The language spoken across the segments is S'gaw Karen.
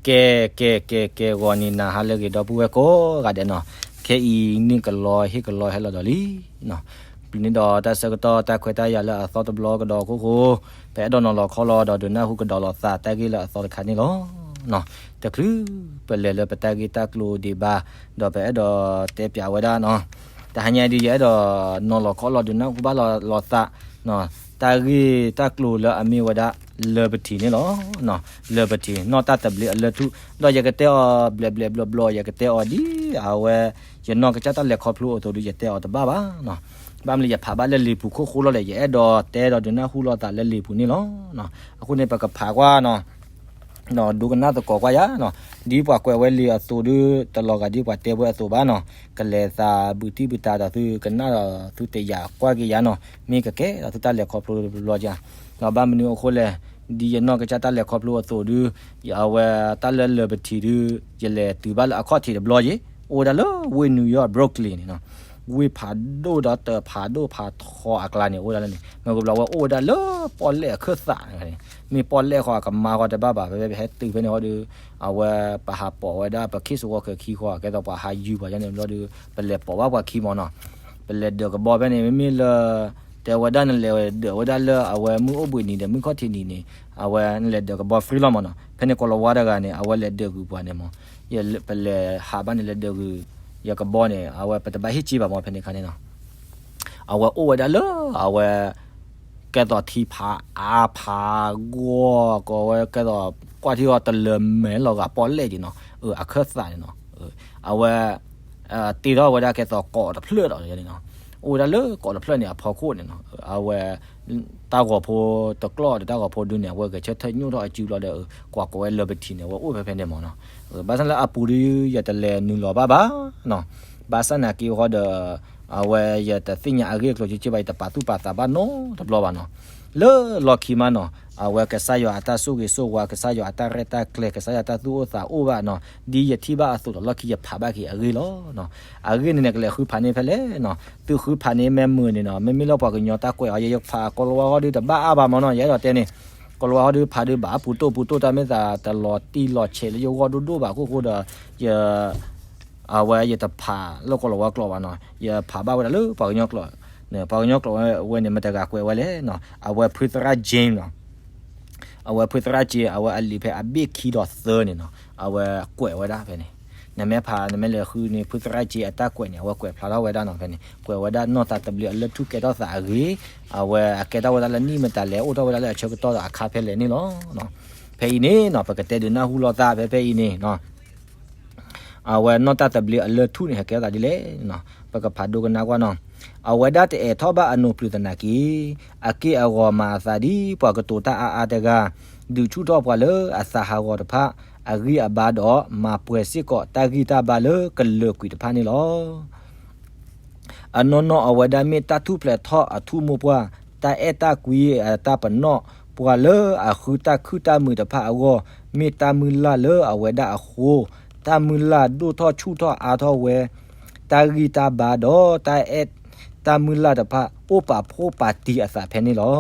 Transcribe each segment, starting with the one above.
ကဲ ကဲ ကဲ ကဲ ဂီၤနံၤနၤဟါလၢအဂ့ၤ ဒီပုၢ်ဝဲၢ်ကိးဂၤဒဲးနီၤ, ခဲအံၤန့ၣ်ကလီဟ့ၣ်ကလီဟဲလီၤဒီးလံနီၤ, ပျုၤန့ၢ်ဒီးတၢ်ဆၢကတီၢ်တၢ်ခွဲးတၢ်ယာ်လၢအသီတဘျီကဒီးအခိၣ်ဃိ, ပအဲၣ်ဒိးနီၤလီၤခီလီၤဒီးဒုးနၢ်ဟူကဒီးလိာ်သးတၢ်ဂ့ၢ်လၢအသီတခါန့ၣ်လီၤ. တချုးပလဲၤလၢပတၢ်ဂ့ၢ်တၢ်ကျိၤဒံးဘၣ်, ဒီးပအဲၣ်ဒိးတဲပၠးဝဲဒၣ်နီၤ, တဟါညါဒ်ယအဲၣ်ဒိးနီၤလီၤခီလီၤဒုးနၢ်ဟူဘၣ်လိာ်သး တၢ်ဂ့ၢ်တၢ်ကျိၤလၢအမ့ၢ်ဝဲဒၣ် Liberty န့ၣ်လီၤ. Liberty နီၢ်တၢ်သဘျ့အလၢၢ်ထူၣ်, ဒီးယကတဲအီၤဘျဲးဘျဲးဘျီဘျီ, ယကတဲအီၤဒ်အဝဲ ယနီၢ်ကစၢ်တၢ်လဲၤခီဖျိအသိးဒီး ယတဲအီၤတဘၣ်ဘၣ်နီၤ. ဘၣ်မနုၤလဲၣ် ယဖးဘၣ်လၢလံာ်ပူၤခိၣ်ဃိလီၤဒီး ယအဲၣ်ဒိးတဲဒီးဒုးနၢ်ဟူလိာ်သးလၢလံာ်ပူၤန့ၣ်လီၤ. အဃိန့ၣ် ပကဖးကွၢ်နီၤ ဒိကနၣ်သကိးကွၢ်ယၤနီၤ, ဒ်ပှၤကွဲးဝဲလံာ်အသိးဒီး တလီၤဂာ်ဒ်ပှၤတဲဝဲအသိးဘၣ်နီၤ, ကလဲၤသးဘုတံၢ်ဘုတၢ်ဒီးသုကနၣ်ဒီးသုတယာ်ကွၢ်က့ၤယၤနီၤ, မ့ၢ်ကကဲဒီးသုတၢ်လဲၤခီဖျိတဘျီက, ဒီးဘၣ်မနုၤအဃိလဲၣ်, ဒ်ယနီၢ်ကစၢ်တၢ်လဲၤခီဖျိအသိးဒီး အဝဲတၢ်လၢ Liberty ဒီး ယလဲၤတုၤဘၣ်လၢအခီၣ်ထံးတဘျီယ့ၤ, အိၣ်ဝဲဒၣ်လၢဝ့ၢ် New York Brooklyn န့ၣ်နီၤ, ဝ့ၢ်ဖးဒိၣ်ဒီးတၢ်ဖးဒိၣ်ဖးထီအကျါန့ၣ် အိၣ်ဝဲဒၣ်လၢန့ၣ်, မ့ၢ်ကဘျီဝဲအိၣ်ဝဲဒၣ်လၢပီၣ်လဲၣ်အခၢၣ်သးန့ၣ်, မ့ၢ်ပီၣ်လဲၣ်ဃီအကမါဃီတဘၣ်ဘၣ်, ဖဲဖဲပဟဲတုၤဖဲန့ၣ်ဃီဒီး အဝဲပဟးပိာ်ဝဲဒၣ်ပခ့ၣ်စဝီခဲခံဃီ ကဲသိးပှၤဟးယုၢ်ပှၤယါန့ၣ်ဘျီဒီး ပလဲၤပိာ်ဘၣ်ပှၤခံမီၤနီၤ, ပလဲၤဒၢးကဘီဖဲန့ၣ် မ့မ့ၢ်လၢ တဲဝဲဒၣ်နလဲၤဒၢးဝဲဒၣ်လၢအဝဲမုၢ်အိၣ်ဘှံးနံၤဒီးမုၢ်ခီၣ်ထံးနံၤန့ၣ် အဝဲနလဲၤဒၢးကဘီ free လီၤမီၤနီၤ, ဖဲန့ၣ်ကိးလၤဝါတဂၤန့ၣ် အဝဲလဲၤဒၢးဂုာ်ပှၤန့ၣ်မီၤ, ပလဲၤဟးဘၣ်န့ၣ်လဲၤဒၢးဂုာ် ယကဘီန့ၣ် အဝဲပတဘၣ်ဟ့ၣ်က့ၤဘၣ်မီၤ ဖဲန့ၣ်ခါန့ၣ်နီၤ အဝဲအိၣ်ဝဲဒၣ်လၢ အဝဲ ကဲသိးထံဖးအါဖးဂီၢ် ကီးဝဲကဲသိး ကွၢ်ထံအီၤတလၢၤမဲာ်လီၤဂာ်ပီၣ်လဲၣ်က့ၤနီၤ, အခၢၣ်သးန့ၣ်နီၤ, အဝဲ တ့ထီၣ်ဝဲဒၣ်ကဲသိးကိးတဖျၢၣ်ဒီးန့ၣ်နီၤ, အိၣ်ဝဲဒၣ်လၢကိးတဖျၢၣ်န့ၣ်အဖီခိၣ်န့ၣ်နီၤ, အဝဲ တၢ်ဂီၤဖိတကျီၢ်ဒီးတၢ်ဂီၤဖိဒုန့ၣ် အဝဲဂဲၤဆၢထၢၣ်ညိၣ်ထီၣ်အစုဘျီဒီး ကွၢ်ကိးဝဲ Liberty န့ၣ် အဝဲအိၣ်ဖဲဖဲန့ၣ်မီၤနီၤ, ဘၣ်ဆၣ်လၢအပူၤဒီး ယတလဲၤနုာ်လီၤဘၣ်ဘၣ်နီၤ, ဘၣ်ဆၣ်နာ်က့ဃီဒီး အဝဲယတသ့ၣ်ညါအဂ့ၢ်အကျိၤက့က့ဘၣ် ယတပာ်သူၣ်ပာ်သးဘၣ်နီတဘျီဘၣ်နီၤ, လၢလီၢ်ခံမးနီၤ, အဝဲကစၢ်ယွၤအတၢ်ဆိၣ်ဂ့ၤဆိၣ်ဝါ ကစၢ်ယွၤအတၢ်ရဲၣ်တၢ်ကျဲၤ ကစၢ်ယွၤတၢ်သူၣ်အိၣ်သးအိၣ်ဘၣ်နီၤ, ဒ်ယထံၣ်ဘၣ်အသိးဒီးလီၢ်ခံယဖးဘၣ်က့ၤအဂ့ၢ်လီၤ. အဂ့ၢ်န့ၣ်န့ၣ် ကလဲၤဃုဖးန့ၢ်ဖဲလဲၣ်နီၤ, သုဃုဖးန့ၢ်မ့ၢ်မုာ်န့ၣ်နီၤ, မ့မ့ၢ်လၢပှၤကညီတၢ်ကွဲးအီၤ ယဖးကိးလၤဝါဃီဒီးတဘၣ်အါဘၣ်မီၤနီၤ, ယအဲၣ်ဒိးတဲန့ၣ်, ကိးလၤဝါဃီဒီးဖးဒီးဘၣ်ပူၤတိၢ်ပူၤတိၢ် တၢ်မ့ၢ်သးတလီၤတံၢ်လီၤဆဲးလၢယဂီၢ်ဒိၣ်ဒိၣ်ဘၣ်အခိၣ်ဃိဒီး ယ အဝဲယတဖးလၢကိးလၤဝါကျိာ်ဘၣ်နီၤ, ယဖးဘၣ်ဝဲဒၣ်လၢပှၤကညီကျိာ်, ပှၤကညီကျိာ်ဝဲန့ၣ် မတၤတဂၤကွဲးဝဲလဲၣ်နီၤ, အဝဲဖုသရၣ် James နီၤ, အဝဲဖုသရၣ် James အဝဲအလံာ်ဖဲအဘ့ၣ်ခံဒီးသၢန့ၣ်နီၤ, အဝဲကွဲးဝဲဒၣ်ဖဲန့ၣ်, နမ့ၢ်ဖး နမ့ၢ်လဲၤဃုန့ၣ် ဖုသရၣ် James အတၢ်ကွဲးန့ၣ် အဝဲကွဲးဖျါထီၣ်ဝဲဒၣ်နီၤ, ဖဲန့ၣ် ကွဲးဝဲဒၣ်နီၢ်သးသဘျ့အလၢၢ်ထူၣ်ကဲထီၣ်သးအဂ့ၢ်, အဝဲအကဲထီၣ်ဝဲဒၣ်လၢနံၣ်မတၤလဲၣ် အိၣ်ထီၣ်ဝဲဒၣ်လၢအဆၢကတီၢ်ဒီးအခါဖဲလဲၣ်န့ၣ်လီၤ. ဖဲအံၤန့ၣ်နီၤ ပကတဲဒုးနၢ်ဟူလိာ်သးဖဲဖဲအံၤန့ၣ်နီၤ အဝဲနီၢ်တၢ်သဘျ့အလၢၢ်ထူၣ်န့ၣ် ဟဲကဲထီၣ်သးဒ်လဲၣ်, ပကဖးဒိကနၣ်ကွၢ်နီၤ, အဝဲဒၣ်တအိးထီၣ်ဘၣ်အနိးပျူၤသနာ်က့, အက့ၢ်အဂီၤမၤအသးဒ်ပှၤကတိၤတၢ်အါအါတဂၤ, ဒုးဆူၣ်ထီၣ်ပှၤလၢအသးဟးဂီၤတဖၣ် အဂံၢ်အဘါဒီး မၤပှဲၤစ့ၢ်ကီးတၢ်ဂံၢ်တၢ်ဘါလၢကလၢာ်ကွံာ်တဖၣ်န့ၣ်လီၤ. အနီၢ်နီၢ်အဝဲဒၣ်မ့ၢ်တၢ်ထူၣ်ဖျဲးထီၣ်အထူၣ်မိၢ်ပှၢ်, တၢ်အဲၣ်တၢ်ကွံအတၢ်ပနီၣ်, ပှၤလၢအဃုတၢ်ခုၣ်တၢ်မုာ်တဖၣ်အဂီၢ်, မ့ၢ်တၢ်မုၢ်လၢ်လၢအဝဲဒၣ်အဃိ, တၢ်မုၢ်လၢ်ဒိၣ်ထီၣ်ဆူၣ်ထီၣ်အါထီၣ်ဝဲ, တၢ်ဂံၢ်တၢ်ဘါဒီးတၢ်အဲၣ်တၢ်မုၢ်လၢ်တဖၣ် အိၣ်ပာ်ဖှိၣ်ပာ်တံၤအသးဖဲန့ၣ်လီၤ.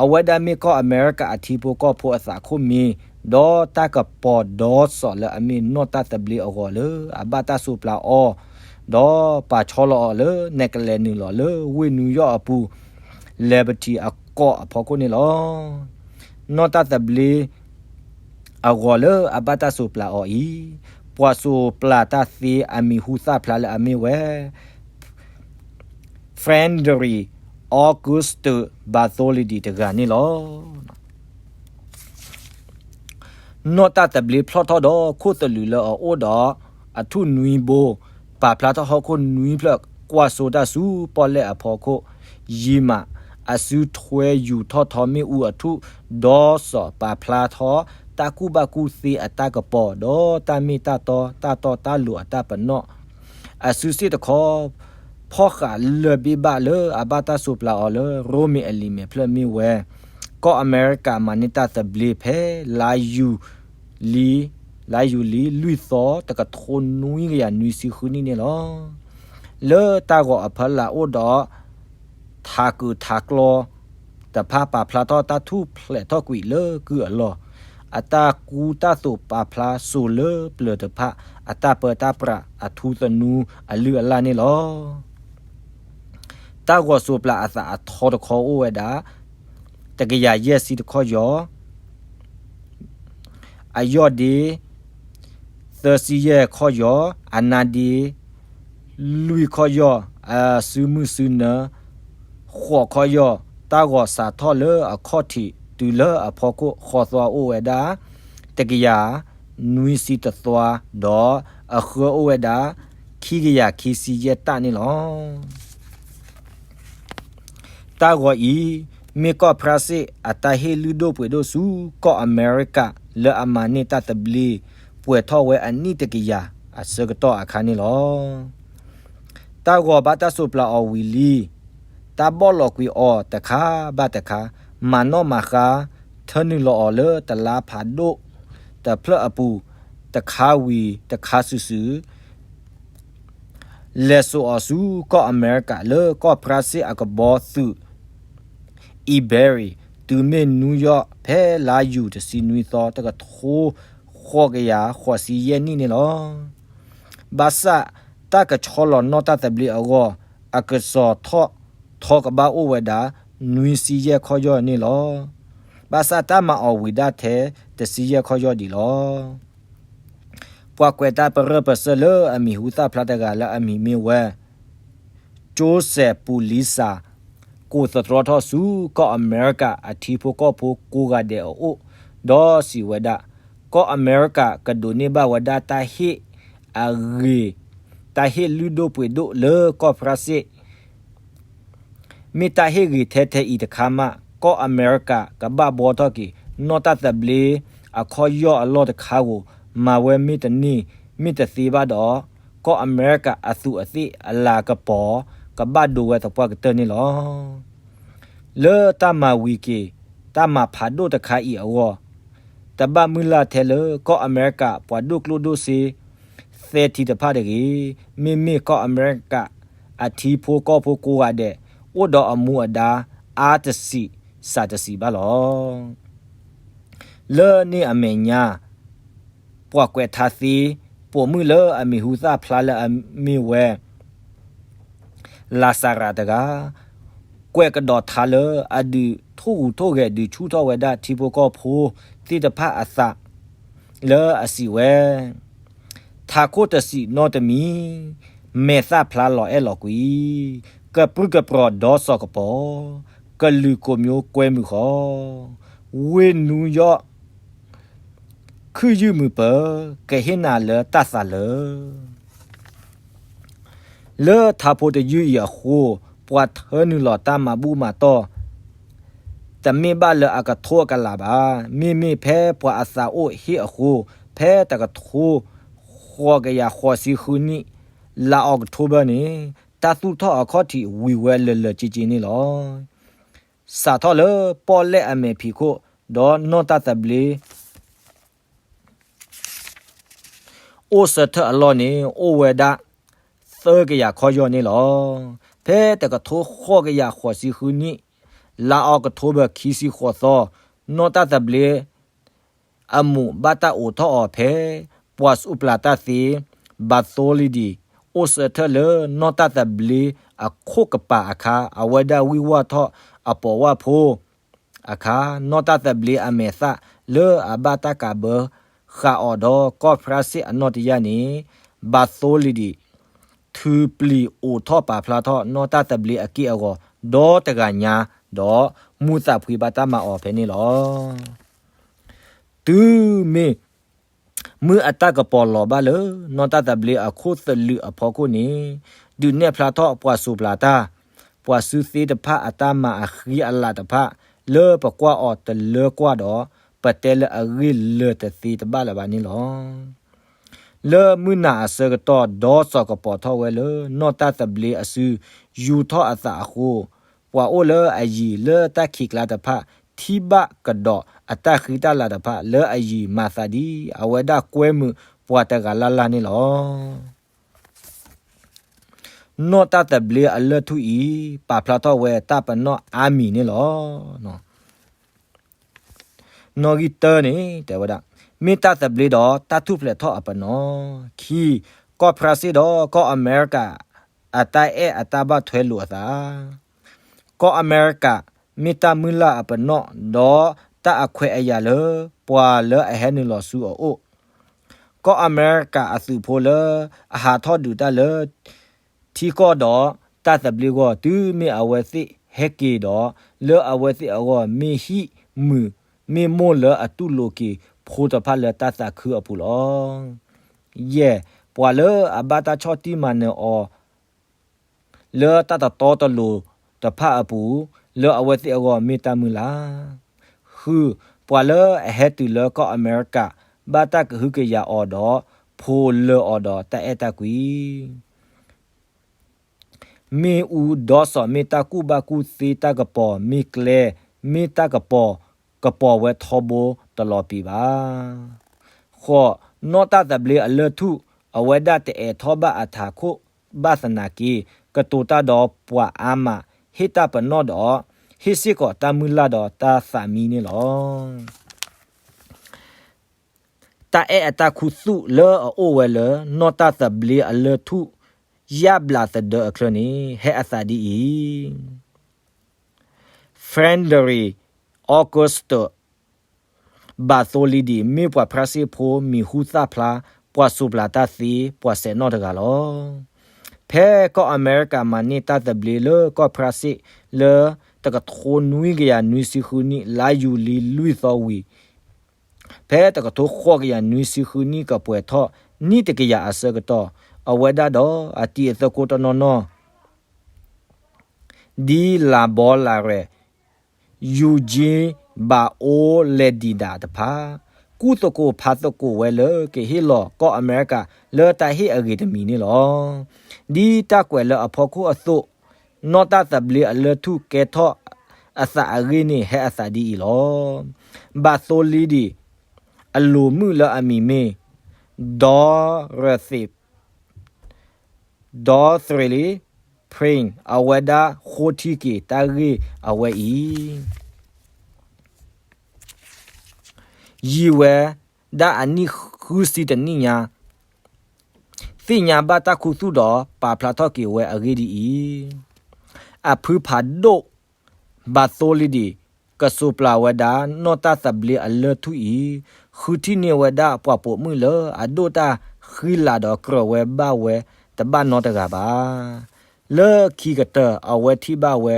အဝဲဒၣ်မ့ၢ်ကီၢ်အမဲရကၤအထံဖိကီၢ်ဖိအသးခိၣ်မံၤ, ဒီးတၢ်ကပီၤဒီစီၤလၢအမ့ၢ်နီၢ်တၢ်သဘျ့အဂီၤလၢအဘၣ်တၢ်စူၤပျၢ်အီၤ, ဒီးပာ်ဆီလီၤအီၤလၢနကလဲၤနုာ်လီၤလၢဝ့ၢ်နူယီၣ်အပူၤ Liberty အကီၢ်အဖီခိၣ်န့ၣ်လီၤ. နီၢ်တၢ်သဘျ့ အဂီၤလၢအဘၣ်တၢ်စူၤပျၢ်အီၤအံၤ, ပှၤစူၤပျၢ်တၢ်သ့အမံၤဟူသၣ်ဖျါလၢအမ့ၢ်ဝဲ Frederick August Bartholdi တဂၤန့ၣ်လီၤ. နီၢ်တၢ်သဘျ့ဖျီၣ်ထီၣ်ဒီးခိၣ်သလုးလၢအအိၣ်ဒီး အထူၣ်နွံဘိ, ပာ်ဖျါထီၣ်ဟီၣ်ခိၣ်နွံဖျၢၣ် ကွၢ်စိတၢ်ဆူပီၣ်လဲၣ်အဖီခိၣ်, ယံာ်မး အစုထွဲယူာ်ထီၣ်ထီမ့ၣ်အူအထူၣ်ဒီစီၤ ပာ်ဖျါထီၣ်တၢ်ကူၣ်ဘၣ်ကူၣ်သ့အတၢ်ကပီၤ ဒီးတၢ်မ့ၢ်တၢ်တီ တၢ်တီတၢ်လိၤအတၢ်ပနီၣ် အစုစ့ၣ်တခီ ဖီၣ်ဃာ်လၢာ်ဘ့ၣ်ဘၣ်လၢအဘၣ်တၢ်စူၤပျၢ်အီၤလၢရိမ့ၤအလံာ်မဲာ်ဖျၢၣ်မ့ၢ်ဝဲ, ကီၢ်အမဲရကၤမၤန့ၢ်တၢ်သဘျ့ဖဲ လါယူၤလံ, လါယူၤလံ လွံၢ်သီ တကထိနွံကယၤနွံဆံဃုနံၣ်န့ၣ်လီၤ. လၢတၢ်ဂီၤအဖီလာ်အိၣ်ဒီး ထးကုာ်ထးကျီတဖၣ်ပာ်ဖျါထီၣ်တၢ်ထူၣ်ဖျဲးထီၣ်ကွံာ်လၢကုၢ်အလီၢ်, အတၢ်ကူတၢ်သိးပာ်ဖျါစိၤလၢပျၢၤတဖၣ် အတၢ်ပၢတၢ်ပြးအထူသနူအလုၢ်အလၢ်န့ၣ်လီၤ. တၢ်ဂီၤစိးပျၢ်အသးအထီတခီအိၣ်ဝဲဒၣ် တကယၤယဲၢ်ဆံတခီၣ်ယီၤ, အယီၢ်ဒ့ သၢဆံယဲၢ်ခီၣ်ယီၤ, အနါဒ့ လွံၢ်ခီၣ်ယီၢ်, အစုမုၢ်စုနၢ ဃိးခီၣ်ယီၢ်, တၢ်ဂီၤစးထီၣ်လၢအခီၣ်ထံးတုၤလၢအဖီခိၣ်ဃီသွါအိၣ်ဝဲဒၣ် တကယၤနွံဆံတသွါ, ဒီးအဃၢအိၣ်ဝဲဒၣ် ခံကယၤခံဆံယဲၢ်တၢ်န့ၣ်လီၤ. တၢ်ဂီၤအံၤ မ့ၢ်ကီၢ်ဖြၣ်စ့ၣ်အတၢ်ဟ့ၣ်လုၢ်ဒိၣ်ပှ့ၤဒိၣ်ဆူကီၢ်အမဲရကၤ လၢအမၤန့ၢ်တၢ်သဘျ့ ပှဲၤထီၣ်ဝဲအနံၣ်တကယၤအဆၢကတီၢ်အခါန့ၣ်လီၤ. တၢ်ဂီၤဘၣ်တၢ်စိးပျၢ်အီၤဝံၤလံ, တၢ်ဘီၣ်လီၤကွံာ်အီၤတခါဘၣ်တခါ, မၤနီၣ်မၤဃါ, ထၢနုာ်လီၤအီၤလၢတလါဖးဒိၣ်တဖျၢၣ်အပူၤ, တခါဝံၤတခါစုာ်စုာ် လဲၤစိာ်အီၤဆူကီၢ်အမဲရကၤလၢကီၢ်ဖြၣ်စ့ၣ်အကဘီသုး အံဘဲရံၤ တုၤမ့ၢ်နူယီၣ် ဖဲလါယူၤတဆံနွံသီ တကထိဃိးကယၤဃိးဆံယဲၢ်နံၣ်န့ၣ်လီၤ. ဘၣ်ဆၣ်တၢ်ကဆီလီၤနီၢ်တၢ်သဘျ့အဂီၢ် အကစီၤထီၣ်ထီကဘၣ်အိၣ်ဝဲဒၣ် နွံဆံယဲၢ်ခီၣ်ယီၢ်န့ၣ်လီၤ. ဘၣ်ဆၣ်တၢ်မၤအီၤဝံၤဒၣ်ထဲတဆံယဲၢ်ခီၣ်ယီၢ်ဒံးလီၤ. ပှၤကွဲးတၢ်ပရၢပစၢၢ်လၢအမံၤဟူသၣ်ဖျါတဂၤလၢအမံၤမ့ၢ်ဝဲ Joseph Pulitzer ကိးသတြီထီၣ်ဆူကီၢ်အမဲရကၤအထံဖိကီၢ်ဖိကိးဂၤဒဲးအအိၣ် ဒီးစံးဝဲဒၣ်, ကီၢ်အမဲရကၤကဒိးန့ၢ်ဘၣ်ဝဲဒၣ်တၢ်ဟ့ၣ်အဂ့ၤ, တၢ်ဟ့ၣ်လုၢ်ဒိၣ်ပှ့ၤဒိၣ်လၢကီၢ်ဖြၣ်စ့ၣ် မ့ၢ်တၢ်ဟ့ၣ်ဂ့ၤထဲထဲအံၤတခါမး ကီၢ်အမဲရကၤကဘၣ်ဘှီထီၣ်က့ၤ နီၢ်တၢ်သဘျ့အခီၣ်ယီၢ်အလီၢ်တခါဧိၤ မၤဝဲမ့ၢ်တန့ၢ်မ့ၢ်တသ့ဘၣ်ဒီး ကီၢ်အမဲရကၤအသူးအသ့ၣ်အလၤကပီၤ ကဘၣ်ဒိဝဲသပှၢ်ကတၢၢ်န့ၣ်လီၤ. လၢတၢ်မၤဝံၤက့ၤ တၢ်မၤဖးဒိၣ်တခါအံၤအဂီၢ် တဘၣ်မုၢ်လၢ်ထဲလၢကီၢ်အမဲရကၤပှၤဒိၣ်ကျိၣ်ဒိၣ်စ့ သဲထံတဖၣ်တဂ့ၤ, မ့မ့ၢ်ကီၢ်အမဲရကၤအထံဖိကီၢ်ဖိကိးဂၤဒဲး အိၣ်ဒီးအမူအဒါအါတစံးစှၤတစံးဘၣ်လီၤ. လၢန့ၣ်အမဲာ်ညါ ပှၤကွဲးထါသ့ ပိာ်မုၣ်လၢအမံၤဟူသၣ်ဖျါလၢအမ့ၢ်ဝဲ လၤစၤရးတဂၤ ကွဲးကဒီးထါလၢအဒုးထိၣ်ဟူးထိၣ်ဂဲၤဒုးဆူၣ်ထီၣ်ဝဲဒၣ်ထံဖိကီၢ်ဖိသ့ၣ်တဖၣ်အသး လၢအစံးဝဲ ထးခိၣ်တစံးနီတမံၤ, မဲာ်သၣ်ဖျါလီၤအဲၣ်လီၤကွံ, ကပြုၢ်ကပြီၤဒီးစီၤကပီၤ, ကလုာ်ကိးမံၤကွဲမုာ်ဃီ, ဝ့ၢ်နူယီၣ် ခုၣ်ယုၢ်မုာ်ပၢၤ, ကဟ့ၣ်နၤလၢတၢ်သးလၢာ်. လၢထးဖိတယုၢ်အံၤအဃိ, ပှၤထၢနုာ်လီၤတၢ်မၤဘူၣ်မၤတီၢ် တမ့ၢ်ဘၣ်လၢအကထိအကလးဘၣ်. မ့မ့ၢ်ဖဲပှၤအသးအိၣ်ဟ့ၣ်အဃိ, ဖဲတကထိဃိးကယၤဃိးဆံဃုနံၣ် လါအီးကထိဘၢၣ်န့ၣ် တၢ်သူၣ်ထီၣ်အခီၣ်ထံးဝံၤဝဲလၢာ်လၢာ်က့က့န့ၣ်လီၤ. စးထီၣ်လၢပီၣ်လဲၣ်အမဲာ်ဖံးခိၣ် ဒီးနီၢ်တၢ်သဘျ့ အိၣ်ဆၢထၢၣ်အလီၢ်န့ၣ် အိၣ်ဝဲဒၣ် သၢကယၤခီၣ်ယီၢ်န့ၣ်လီၤ. ဖဲတကထိဃိးကယၤဃိးဆံဃုနံၣ် လါအီးကထိဘၢၣ်ခံဆံဃိးသီ နီၢ်တၢ်သဘျ့ အမူးဘၣ်တၢ်အိးထီၣ်အီၤဖဲ ပှၤစိးပျၢ်တၢ်သ့ Bartholdi အိၣ်ဆၢထၢၣ်လၢနီၢ်တၢ်သဘျ့အခိၣ်ကပၤအခါ အဝဲဒၣ်ဝံၢ်ဝၢ်ထီၣ်အပိာ်ဝၢ်ဖိ အခါ နီၢ်တၢ်သဘျ့အမဲာ်သၣ်လၢအဘၣ်တၢ်ကးဘၢဃာ်အီၤဒီးကီၢ်ဖြၣ်စ့ၣ်အနီၢ်တယၢ်န့ၣ် Bartholdi ထုးပျံၤအိးထီၣ်ပာ်ဖျါထီၣ်နီၢ်တၢ်သဘျ့အက့ၢ်အဂီၤ ဒီတဂၤညါ ဒီးမူးသးဖှံဘၣ်တၢ်မၤအီၤဖဲန့ၣ်လီၤ. တုၤမ့ၢ် မုၢ်အတၢ်ကပီၤလီၤဘၣ်လၢနီၢ်တၢ်သဘျ့အခိၣ်သလုးအဖီခိၣ်န့ၣ် ဒုးနဲၣ်ဖျါထီၣ်ပှၤစိးပျၢ်တၢ် ပှၤစုသ့တဖၣ်အတၢ်မၤအဃံအလၤတဖၣ် လၢပကွၢ်အီၤတလၢကွၢ်ဒီး ပတဲလၢအဂ့ၢ်လၢာ်တသ့တဘၣ်လၢၤဘၣ်န့ၣ်လီၤ. လၢမုၢ်နၤအဆၢကတီၢ် ဒီးစီၤကပီၤထီၣ်ဝဲလၢနီၢ်တၢ်သဘျ့အစု ယူၤထီၣ်အသးအဃိ ပှၤအိၣ်လၢအယံၤလၢတၢ်ခံးကျါတဖၣ် ထံၣ်ဘၣ်ကဒီးအတၢ်ဃံတၢ်လၤတဖၣ် လၢအယံၤမၤသးဒ်အဝဲဒၣ်ကွဲမုာ်ပှၤတဂၤလၢ်လၢ်န့ၣ်လီၤ. နီၢ်တၢ်သဘျ့အလၢၢ်ထူၣ်အံၤ ပာ်ဖျါထီၣ်ဝဲတၢ်ပနီၣ်အါမံၤန့ၣ်လီၤ. နီၣ်ဂံၢ်တၢန့ၣ် တဲဝဲဒၣ်, မ့ၢ်တၢ်သဘျ့ဒီးတၢ်ထူၣ်ဖျဲးထီၣ်အပနီၣ်, ခံ, ကီၢ်ဖရၣ်စ့ၣ်ဒီးကီၢ်အမဲရကၤ အတၢ်အဲၣ်အတၢ်ဘၣ်ထွဲလိာ်အသး, ကီၢ်အမဲရကၤ မ့ၢ်တၢ်မုၢ်လၢ်အပနီၣ် ဒီးတၢ်အခွဲးအယာ်လၢ ပှၤလၢအဟဲနုာ်လီၤဆူအအိၣ်, ကီၢ်အမဲရကၤအသုးဖိလၢ အဟးထီၣ်ဒုးတၢ်လၢ ထံကီၢ်ဒီးတၢ်သဘျ့အဂီၢ် တုၤမ့ၢ်အဝဲသ့ၣ်ဟဲက့ၤဒီး လၢအဝဲသ့ၣ်အဂီၢ် မ့ၢ်ဟံၣ်မုာ် မ့ၢ်မိၢ်လၢအတူၢ်လိာ်က့ၤဖိတဖၣ်လၢတၢ်သးခုအပူၤလီၤ. ယဲၢ်, ပှၤလၢအဘၣ်တၢ်ဆီၣ်တံၢ်မၤနၢၤအီၤ လၢတၢ်တတီတလိၤတဖၣ်အပူၤ လၢအဝဲသ့ၣ်အဂီၢ်မ့ၢ်တၢ်မုၢ်လၢ်, ဃု, ပှၤလၢအဟဲတုၤလၢကီၢ်အမဲရကၤ ဘၣ်တၢ်ကဟုကယာ်အီၤဒီး ဖိးလၢာ်အီၤဒီးတၢ်အဲၣ်တၢ်ကွံ မ့ၣ်အူဒီစီၣ် မ့ၢ်တၢ်ကူၣ်ဘၣ်ကူၣ်သ့တၢ်ကပီၤ မ့ၢ်ကျဲ မ့ၢ်တၢ်ကပီၤ ကပီၤဝဲထီဘိတလီၤပံာ်ဘၣ်. ဃိး, နီၢ်တၢ်သဘျ့အလၢၢ်ထူၣ် အဝဲဒၣ်တအိးထီၣ်ဘၣ်အထးခိၣ်ဘၣ်သနာ်က့ ကတိၤတၢ်ဒီးပှၤအါမး ဟ့ၣ်တၢ်ပနီၣ်ဒီး ဟ့ၣ်စ့ၢ်ကီးတၢ်မုၢ်လၢ်ဒီးတၢ်သးမံန့ၣ်လီၤ. တၢ်အဲၣ်အတၢ်ခူသူၣ်လၢအအိၣ်ဝဲလၢ နီၢ်တၢ်သဘျ့အလၢၢ်ထူၣ် ယၣ်ဘျးသဒၢအချၢန့ၣ် ဟဲအသးဒ်အံၤ, Frederick August Bartholdi မ့ၢ်ပှၤဖရၣ်စ့ၣ်ဖိမံၤဟူသၣ်ဖျါ ပှၤစိးပျၤတၢ်သ့ ပှၤစဲးနီၣ်တဂၤလီၤ. ဖဲကီၢ်အမဲရကၤမၤန့ၢ်တၢ်သဘျ့လၢကီၢ်ဖရၣ်စ့ၣ်လၢ တကထိနွံကယၤနွံဆံဃုနံၣ် လါယူၤလံလွံၢ်သီဝံၤ ဖဲတကထိဃိးကယၤနွံဆံဃုနံၣ် ကပှဲၤထီၣ်နံၣ်တကယၤအဆၢကတီၢ် အဝဲဒၣ်ဒီးအတံၤအသကိးတနီၤနီၤ ဒ်လၤဘီလၤရဲၣ် ယူၤကၠံ ဘၣ်အိလ့ၤဒံးဒၣ်တဖၣ် ကူၣ်သကိးဖးသကိးဝဲလၢကဟ့ၣ်လီၤကီၢ်အမဲရကၤလၢတၢ်ဟ့ၣ်အဂ့ၤတမံၤန့ၣ်လီၤ. ဒ်တၢ်ကွဲးလၢအဖီခိၣ်အသိး နီၢ်တၢ်သဘျ့အလၢၢ်ထူၣ်ကဲထီၣ်အသးအဂ့ၢ်န့ၣ် ဟဲအသးဒ်အံၤလီၤ. ဘၣ်သိလံဒံး အလိၤမုၣ်လၢအမံၤမ့ၢ် Dorothy Dorothy Pring အဝဲဒၣ်ဃိထံက့ၤတၢ်ဂ့ၢ်အဝဲအံၤ ယံာ်ဝဲဒၣ်အနံၣ်ဃုဆံတနံၣ်ညါ သ့ၣ်ညါဘၣ်တၢ်ခူသူၣ်ဒီးပာ်ဖျါထီၣ်က့ၤဝဲအဂ့ၢ်ဒ်အံၤ, အဖုဖးဒိၣ် ဘၣ်သိလံဒံး ကစိးပျၤဝဲဒၣ် နီၢ်တၢ်သဘျ့အလၢၢ်ထူၣ်အံၤ ဃုထံၣ်န့ၢ်ဝဲဒၣ်ပှၤပိာ်မုၣ်လၢအဒိၣ်တၢ်ဃံလၤဒီးကြၢးဝဲဘၣ်ဝဲတဘၣ်နီတဂၤဘၣ်. လၢခံကတၢၢ်အဝဲထံၣ်ဘၣ်ဝဲ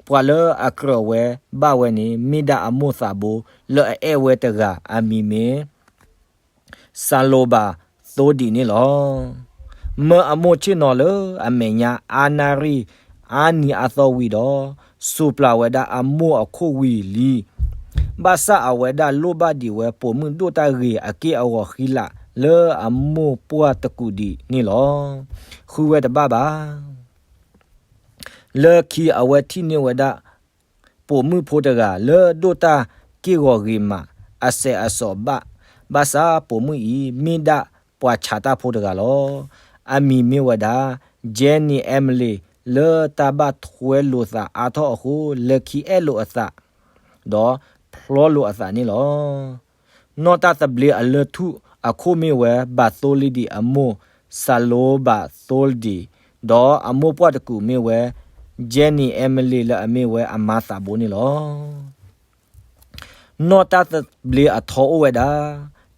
ပှၤလၢအကြၢးဝဲဘၣ်ဝဲန့ၣ် မ့ၢ်ဒၣ်အမိၢ်သးဘိ လၢအအဲၣ်ဝဲတဂၤအမံၤမ့ၢ် စၤလိဘၣ်သိဒံးန့ၣ်လီၤ. မၢအမိၢ်ဆ့ၣ်နီၤလၢအမဲာ်ညါအါနၣ်ရံၣ်အါနံၤအါသီဝံၤဒီး စိးပျၤဝဲဒၣ်အမိၢ်အခိၣ်ဝံၤလံ ဘၣ်ဆၣ်အဝဲဒၣ်လိၣ်ဘၣ်ဒံးဝဲပိာ်မုၣ်ဒိၣ်တၢ်ဂ့ၤအက့ၢ်အဂီၤဃံလၤ လၢအမိၢ်ပှၢ်တကူာ်ဒံးန့ၣ်လီၤ. ဃုဝဲတဘၣ်ဘၣ် လၢခံအဝဲထံၣ်န့ၢ်ဝဲဒၣ် ပိာ်မုၣ်ဖိတဂၤ လၢဒိၣ်တၢ်က့ၢ်ဂီၤဂ့ၤမး အစဲးအစိးဘၣ်, ဘၣ်ဆၣ်ပိာ်မုၣ်အံၤ မ့ၢ်ဒၣ်ပှၤဆးတၢ်ဖိတဂၤလီၤ. အမံၤမ့ၢ်ဝဲဒၣ် Jenny Emily လၢတၢ်ဘၣ်ထွဲလိာ်သးအါထီၣ်အဃိ လၢခံအဲၣ်လိာ်အသး ဒီးဖျီလိာ်အသးန့ၣ်လီၤ. နီၢ်တၢ်သဘျ့အလၢၢ်ထူၣ်အခိၣ်မ့ၢ်ဝဲ ဘၣ်သိလံဒံးအမိၢ် စၤလိဘၣ်သိလံဒံး, ဒီးအမိၢ်ပှၢ်တကူာ်မ့ၢ်ဝဲ Jenny Emily လၢအမ့ၢ်ဝဲအမါသးဘိန့ၣ်လီၤ. နီၢ်တၢ်သဘျ့အထီအိၣ်ဝဲဒၣ်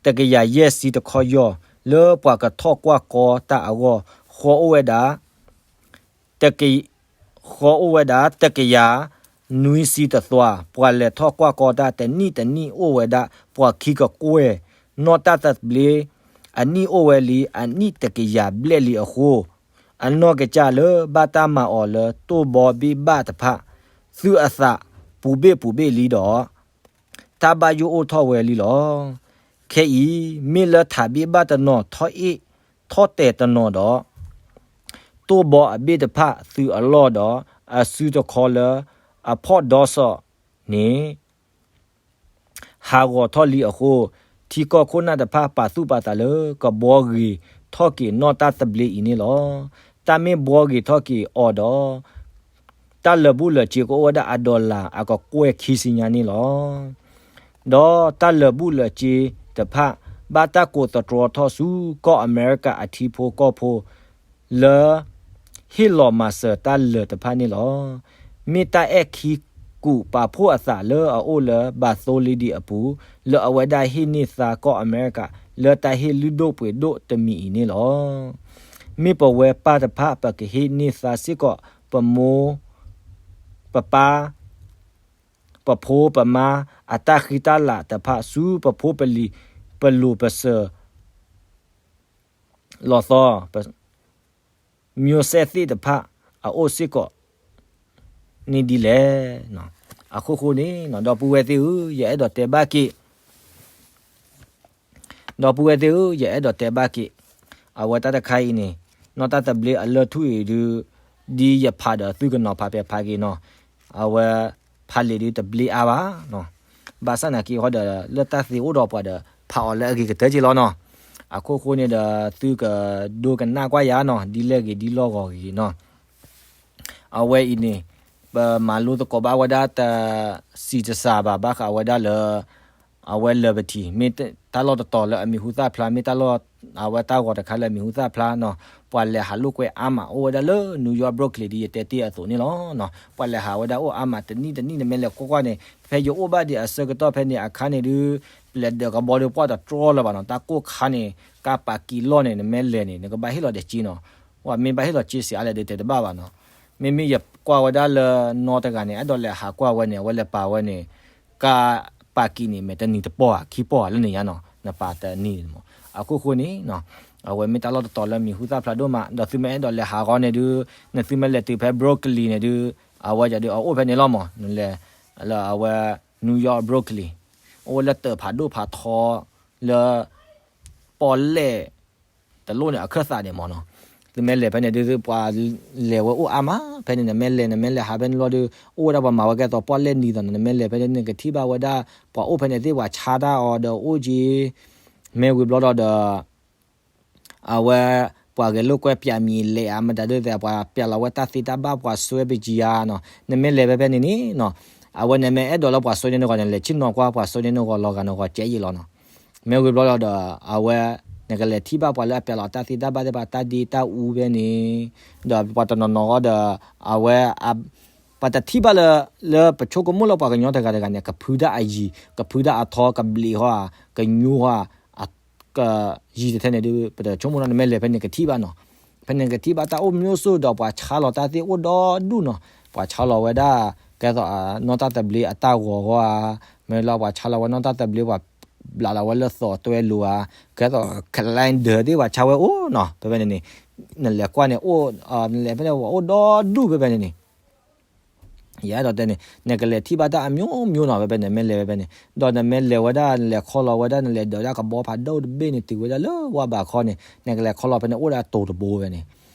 တကယၤယဲၢ်ဆံတခီယီၢ် လၢပှၤကထီၣ်ကွၢ်ကီတၢ်အဂီၢ် ဃီအိၣ်ဝဲဒၣ် တက ဃီအိၣ်ဝဲဒၣ်တကယၤနွံဆံတသွါ, ပှၤလဲၤထီၣ်ကွၢ်ကီတၢ်တနံၣ်တနံၣ်အိၣ်ဝဲဒၣ်ပှၤခံကကွဲၢ်, နီၢ်တၢ်သဘျ့အနံၣ်အိၣ်ဝဲလံ အနံၣ်တကယၤဘျဲၣ်လံအဃိ, အနီၢ်ကစၢ်လၢဘၣ်တၢ်မၤအီၤလၢတိၢ်ဘီဘ့ၣ်ဘၣ်တဖၣ် သုးအသးပူၤဘ့ၣ်ပူၤဘ့ၣ်လံဒီး တၢ်ဘၣ်ယိၣ်အိၣ်ထီၣ်ဝဲလံလီၤ. ခဲအံၤ မ့ၢ်လၢထးဘ့ၣ်ဘၣ်တနီၤထီၣ်အ့ၣ်ထီၣ်တဲာ်တနီၤဒီး တိၢ်ဘီအဘ့ၣ်တဖၣ်သုးအလီၢ်ဒီး အစုတခီလၢအဖီၣ်ဒီစီၣ်န့ၣ် ဟးဂီၤထီၣ်လံအဃိ, ထံကီၢ်ခိၣ်နၢ်တဖၣ်ပာ်သူၣ်ပာ်သးလၢကဘှီဂ့ၤထီၣ်က့ၤနီၢ်တၢ်သဘျ့အံၤန့ၣ်လီၤ. တၢ်မ့ၢ်ဘှီဂ့ၤထီၣ်က့ၤအီၤဒီး တၢ်လၢာ်ဘူၣ်လၢာ်စ့ၤကအိၣ်ဝဲဒၣ်အဒီလၣ်အကကွဲၢ်ခံဆံညါန့ၣ်လီၤ. ဒီးတၢ်လၢာ်ဘူၣ်လၢာ်စ့တဖၣ် ဘၣ်တၢ်ကိးသတြီထီၣ်ဆူကီၢ်အမဲရကၤအထံဖိကီၢ်ဖိ လၢ ဟ့ၣ်လီၤမၤစၢၤတၢ်လၢာ်တဖၣ်န့ၣ်လီၤ. မ့ၢ်တၢ်အဲၣ်ခံကူးပာ်ဖှိၣ်အသးလၢအအိၣ်လၢ Bartholdi အပူၤ လၢအဝဲဒၣ်ဟ့ၣ်န့ၢ်သါကီၢ်အမဲရကၤ လၢတၢ်ဟ့ၣ်လုၢ်ဒိၣ်ပှ့ၤဒိၣ်တမံၤအံၤန့ၣ်လီၤ. မ့ၢ်ပဝဲပၢ်တဖၣ် ပကဟ့ၣ်န့ၢ်သါစ့ၢ်ကီး ပမိၢ် ပပၢ် ပဖိပမါ အတၢ်ဃံတၢ်လၤတဖၣ် ဆူပဖိပလံၤ ပလိာ်ပစၢၤ လီၤသီ မျိုးဆက်သစ်တဖၣ် အအိၣ်စ့ၢ်ကီး န့ၣ်ဒ်လဲၣ်. အခိၣ်ဃိန့ၣ် ဒီပုၢ်ဝဲၢ်သ့ၣ်ဧၢ, ယအဲၣ်ဒိးတဲဘၣ်က့ၤ ဒီပုၢ်ဝဲၢ်သ့ၣ်ဧၢ, ယအဲၣ်ဒိးတဲဘၣ်က့ၤ အဝဲတၢ်တခါအံၤန့ၣ် နီၢ်တၢ်သဘျ့အလၢၢ်ထူၣ်အံၤဒုး ဒ်ယဖးဒီးသုကနီၤဖးပဲာ်ဖးက့ၤနီၤ, အဝဲဖးလဲၣ်ဒုးတဘျ့အါဘၣ်နီၤ. ဘၣ်ဆၣ်နာ်က့ၤဃီဒီး လၢတၢ်သ့အိၣ်ဒီးပှၤဒီး ဖးအီၤလၢအဂ့ၤကတၢၢ်က့ၤလီၤနီၤ. အခိၣ်ဃိန့ၣ်ဒီး သုကဒိကနၣ်ကွၢ်ယၤနီၤ, ဒ်လဲၣ်ဂ့ၤဒ်လီၢ်ဂီၤဂ့ၤနီၤ. အဝဲအံၤန့ၣ် ပမၤလိသကိးဘၣ်ဝဲဒၣ်တစံးတစှၤဘၣ် ဘၣ်ဃးဝဲဒၣ်လၢ အဝဲ Liberty မ့ၢ်တၢ်လီၢ်တတီၤလၢအမံၤဟူသၣ်ဖျါ မ့ၢ်တၢ်လီၢ် အဝဲတၢ်ဂီၤတခါလၢအမံၤဟူသၣ်ဖျါနီၤ. ပှၤလဲၤဟးလိာ်ကွဲအါမးအိၣ်ဝဲဒၣ်လၢ New York Brooklyn ဒ်ယတဲတ့ၢ်အသိးန့ၣ်လီၤ. ပှၤလဲၤဟးဝဲဒၣ်အိၣ်အါမးတနံၣ်တနံၣ် နမ့ၢ်လဲၤကွၢ်ကွၢ်န့ၣ် ဖဲယအိၣ်ဘၣ်ဒံးအဆၢကတီၢ်ဖဲန့ၣ်အခါန့ၣ်ဒုး ပလဲၤဒၢးကဘီဒုးပှၢ်တတြီလၢၤဘၣ်နီၤ. တၢ်ကိၢ်ခါန့ၣ် ကါပာ်ကံးလီၢ်န့ၣ် နမ့ၢ်လဲၤန့ၣ် နကဘၣ်ဟ့ၣ်လီၤဒီးစ့နီၤ. ဝဲမ့ၢ်ဘၣ်ဟ့ၣ်လီၤစ့စံးအါလဲၣ်ဒုးတဲတဘၣ်ဘၣ်နီၤ. မ့မ့ၢ်ယကွၢ်ဝဲဒၣ်လၢနီတဂၤန့ၣ် အဲၣ်ဒိးလဲၤဟးကွၢ်ဝဲန့ၣ် အဝဲလဲၤပာ်ဝဲန့ၣ် ကါပာ်ကံးန့ၣ် မ့ၢ်တနံၤတပီၢ်ဧါ ခံပီၢ်ဧါလၢန့ၣ်ညါနီၤ နပာ်တနံၤန့ၣ်မး. အခိၣ်ဃိန့ၣ် အဝဲမ့ၢ်တၢ်လီၢ်တတီၤလၢမံၤဟူသၣ်ဖျါဒိၣ်မး ဒီးသုမ့ၢ်အဲၣ်ဒိးလဲၤဟးဂီၤန့ၣ်ဒုး နသုမ့ၢ်လဲၤတုၤဖဲ Brooklyn န့ၣ်ဒုး အဝဲယၤဒုးအအိၣ်ဖဲန့ၣ်လီၤမး နလဲၤ လၢအဝဲ New York Brooklyn အိၣ်ဝဲလၢတၢးဖးဒိၣ်ဖးထီလၢ ပီၣ်လဲၣ် တလိၣ်န့ၣ်အခၢၣ်သးန့ၣ်မးနီၤ. သုမ့ၢ်လဲၤဖဲန့ၣ်ဒုး ပှၤလဲၤဝဲအိၣ်အါမး ဖဲန့ၣ် နမ့ၢ်လဲၤ နမ့ၢ်လဲၤဟးဖဲန့ၣ်လီၤဒုး အိၣ်ဝဲဒၣ်ပှၤမၤဝဲကဲသိးပီၣ်လဲၣ်နံၤသိးန့ၣ် နမ့ၢ်လဲၤဖဲန့ၣ် နကထံၣ်ဘၣ်ဝဲဒၣ် ပှၤအိၣ်ဖဲန့ၣ်သ့ၣ် ပှၤဆါတၢ်အီၤဒီးအိၣ်က့ၤ မ့ၢ်ဝံၤဘျီဒီး အဝဲ ပှၤဂဲၤလိာ်ကွဲပၠးမံၤလဲၣ်ဧါ မတၤဒုးသဲး ပှၤပၠးလီၤဝဲတၢ်သ့တၢ်ဘၣ် ပှၤစွဲပကံဧါနီၤ. နမ့ၢ်လဲၤဖဲဖဲန့ၣ်န့ၣ်နီၤ အဝဲနမ့ၢ်အဲၣ်ဒိးလၢပှၤစွဲန့ၢ်နဂီၢ်န့ၣ် လဲၤဆ့ၣ်နီၤကွၢ် ပှၤစွဲန့ၢ်နဂီၢ်လီၤဂာ်နဂီၢ်ကဲယံာ်လီၤနီၤ. မ့ၢ်ဝံၤဘျီဒီး အဝဲ နကလဲၤထံၣ်ဘၣ်ပှၤလၢအပၠးလီၤတၢ်သ့တၢ်ဘၣ်သ့ၣ်တဖၣ် တၢ်ဒ့တၢ်အူဖဲန့ၣ် ဒီးပှၤတနီၤနီၤဃီဒီး အဝဲ ပတထံၣ်ဘၣ်လၢ လၢပဆိကမိၣ်လၢပှၤကညီတဂၤတဂၤန့ၣ် ကဖုဒၣ်အယံၤ ကဖုဒၣ်အထီ ကဘျံးဃီဧါ ကညိဃီဧါ ကယံၤတထဲန့ၣ်ဒုး ပတဆိကမိၣ်နီၤ နမ့ၢ်လဲၤဖဲန့ၣ်ကထံၣ်ဘၣ်နီၤ. ဖဲန့ၣ်ကထံၣ်ဘၣ်တၢ်အိၣ်မျိုးစုံဒီးပှၤဆါလီၤတၢ်သ့ၣ်အိၣ်ဒီဒူၣ်နီၤ. ပှၤဆါလီၤဝဲဒၣ် ကဲသိးနီၢ်တၢ်သဘျ့အတၢ်ဂီၤဃီဧါ မ့ၢ်လၢပှၤဆါလီၤဝဲနီၢ်တၢ်သဘျ့ပှၤဘျးလီၤဝဲလၢသိးတွဲလိၤဧါ ကဲသိး calendar သ့ၣ်ပှၤဆါဝဲအိၣ်နီၤ. ဖဲဖဲန့ၣ်န့ၣ် နလဲၤကွၢ်န့ၣ် အိၣ် နလဲၤဖဲန့ၣ် အိၣ်ဒီဒူၣ်ဖဲဖဲန့ၣ်န့ၣ် ယအဲၣ်ဒိးတဲန့ၣ် နကလဲၤထံၣ်ဘၣ်တၢ်အမျိုးမျိုးနီၤ ဖဲဖဲန့ၣ် မ့ၢ်လဲၤဖဲဖဲန့ၣ် ဒီးနမ့ၢ်လဲၤဝဲဒၣ် နလဲၤခီလီၤဝဲဒၣ် နလဲၤဒၢးဒၣ်ကဘီဖးဒိၣ်တဘ့ၣ်န့ၣ် တုၤဝဲဒၣ်လၢဝါဘးခီန့ၣ် နကလဲၤခီလီၤဖဲန့ၣ် အိၣ်ဒီးတိၤတဘိဖဲန့ၣ်